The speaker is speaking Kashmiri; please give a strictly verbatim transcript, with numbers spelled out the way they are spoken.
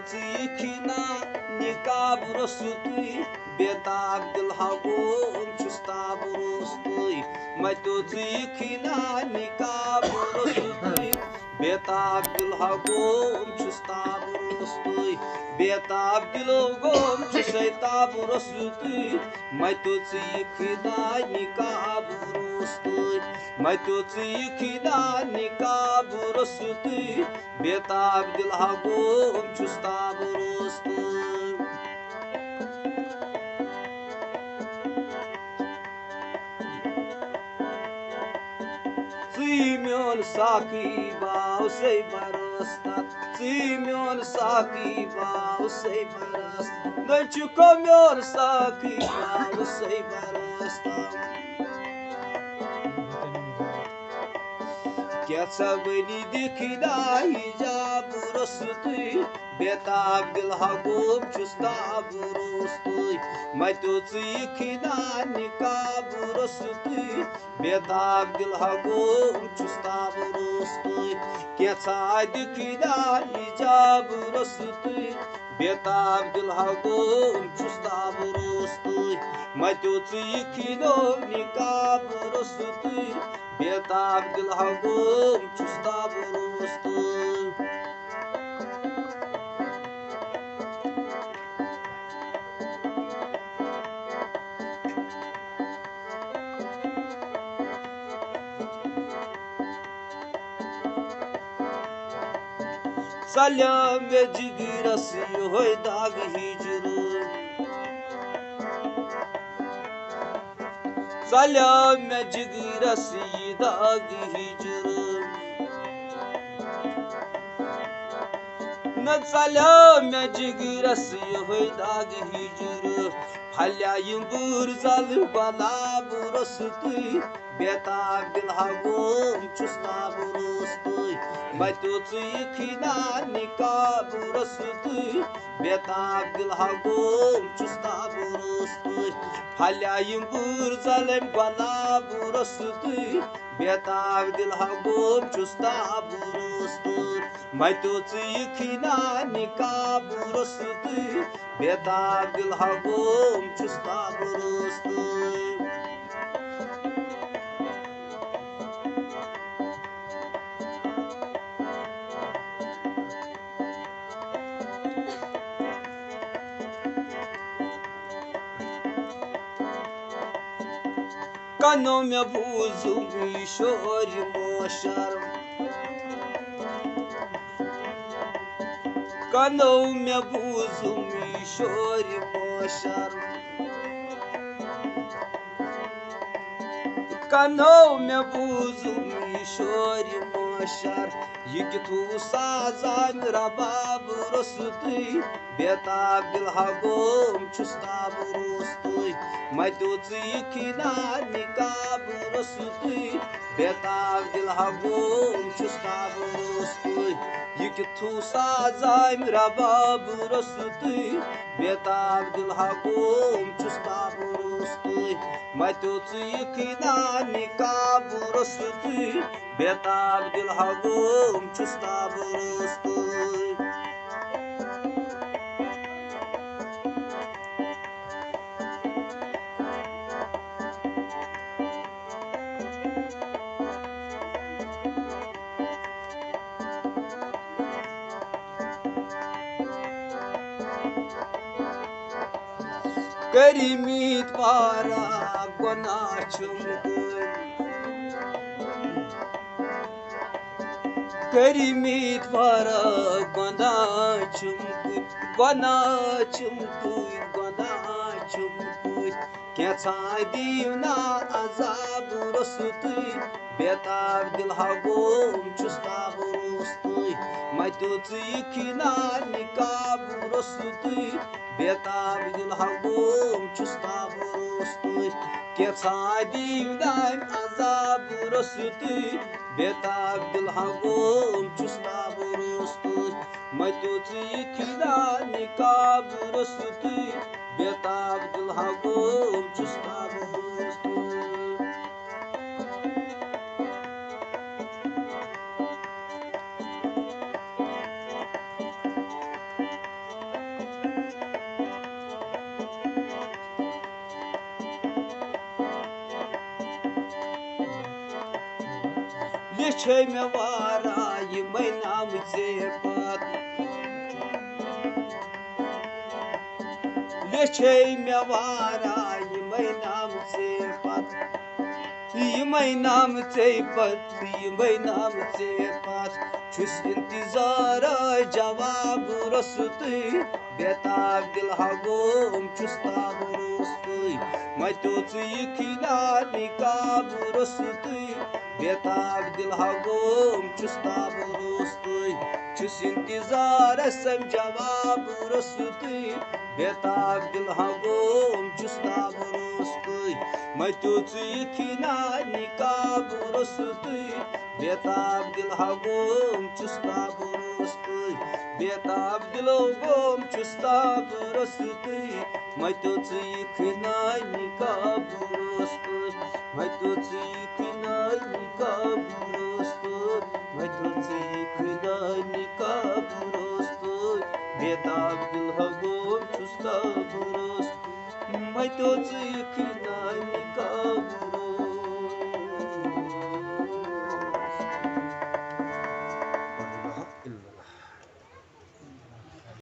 ژٕ یِکھٕے نا نقاب روٚستُے، بے تاب دِل ہا گوم چھُس تاب روٚستُے۔ مَتیو ژٕ یِکھٕے نا نقاب روٚستُے، بے تاب دِل ہا گوم چھُس تاب روٚستُے۔ بے تاب دِلو گوم چھُسَے تاب روٚستُے۔ مَتیو ژٕ یِکھٕے نا نقاب روٚستُے۔ مَتیو ژٕ یِکھٕے نا نقاب روٚستُے۔ بے تاب دِل ہا گوم چھُس تاب روٚستُے۔ ژٕے میون ساقی باو سے برستا، ژٕے میون ساقی باو سے برستا، نچُکو میون ساقی باو سے برستا۔ کیٛاہ ژٕ ؤنی دِکھٕے نا حجاب روٚستُے، بے تاب دِل ہا گوم چھُس تاب روٚستُے۔ مَتیو ژٕ یِکھٕے نا نقاب روٚستُے، بے تاب دِل ہا گوم چھُس تاب روٚستُے۔ کینٛژھا دِکھٕے نا حجاب روٚستُے، بے تاب دِل ہا گوم چھُس تاب روٚستُے۔ مَتیو ژٕ یِکھٕے نو نقاب روٚستُے، بے تاب دِل ہا گوم چھُس تاب روٚستُے۔ ژَلیو مےٚ جِگرَس یِہوٚے داغ ہِجرُن۔ ژَلیو مےٚ جِگرَس یہِ داغ ہِجرُن۔ نہ ژَلیو مےٚ جِگرَس یِہوٚے داغ ہِجرُن۔ پھَلیٛا یِم بُر زَلہٕ گۄلاب روٚستُے۔ بے تاب دِل ہا گوم چھُس تاب روٚستُے۔ مَتیو ژٕ یِکھٕے نا نقاب روٚستُے۔ بے تاب دِل ہا گوم چھُس تاب روٚستُے۔ پھَلیٛا یِم بُر زَلہٕ گۄلاب روٚستُے۔ بے تاب دِل ہا گوم چھُس تاب روٚستُے۔ مَتیو ژٕ یِکھٕے نا نقاب روٚستُے۔ بے تاب دِل ہا گوم چھُس تاب روٚستُے۔ کَنو مےٚ بوٗزُم یہِ شورِ معاشر۔ کَنو مےٚ بوٗزُم یہِ شورِ معاشر۔ کَنو مےٚ بوٗزُم یہِ شورِ معاشر۔ یہِ کِتھوٗ سازان رباب روٚستُے۔ بے تاب دِل ہا گوم چھُس تاب روٚستُے۔ مَتیو ژٕ یِکھٕے نا نقاب روٚستُے۔ بے تاب دِل ہا گوم چھُس تاب روٚستُے۔ یہِ کِتھوٗ سازان رباب روٚستُے۔ بے تاب دِل ہا گوم چھُس تاب روٚستُے۔ مَتیو ژٕ یِکھٕے نا نقاب روٚستُے۔ بے تاب دِل ہا گوم چھُس تاب روٚستُے۔ کٔرمٕتۍ واریاہ گۄناہ چھِم کٔرۍ۔ کٔرمٕتۍ واریاہ گۄناہ چھِم کٔرۍ، گۄناہ چھِم کٔرۍ، گۄناہ چھِم کٔرۍ۔ کینٛژھا دِیِو نا عذاب روٚستُے۔ بے تاب دِل ہا گوم چھُس تاب روٚستُے۔ مَتیو ژٕ یِکھٕے نا نقاب روٚستُے۔ بے تاب دِل ہا گوم چھُس تاب روٚستُے۔ کینٛژھا دِیِو نا عذاب روٚستُے۔ بے تاب دِل ہا گوم چھُس تاب روٚستُے۔ مَتیو ژٕ یِکھٕے نا نقاب روٚستُے۔ بے تاب دِل ہا گوم چھُس تاب روٚستُے۔ یہِ چھے مےٚ وارا یِمے نامہٕ ژے پتھ۔ یہِ چھے مےٚ وارا یِمے نامہٕ ژے پتھ۔ یِمے نامہٕ ژے پتھ، یِمے نامہٕ ژے پتھ۔ چھُس انتظارا جواب روٚستُے۔ بے تاب دل ہا گوم چھُس تاب روٚستُے۔ متیو ژٕ یہِ کھِنا نقاب روٚستُے۔ بے تاب دل ہا گوم چھُس تاب روٚستُے۔ چھُس انتظارس جواب روٚستُے۔ بے تاب دل ہا گوم چھُس تاب روٚستُے۔ متیو ژٕ یہِ کھِنا نقاب روٚستُے۔ بے تاب دل ہا گوم چھُس تاب روٚستُے۔ بے تاب دلو گوم چھُس تاب روٚستُے۔ متیو ژٕ یہِ کھِنا نقاب روٚستُے۔ متیو ژٕ یہِ کھِنا نقاب روٚستُے۔ متیو ژٕ یہِ کھِنا نقاب روٚستُے۔ بے تاب دل ہا گوم چھُس تاب روٚستُے۔ متیو ژٕ یہِ کھِنا نقاب روٚستُے۔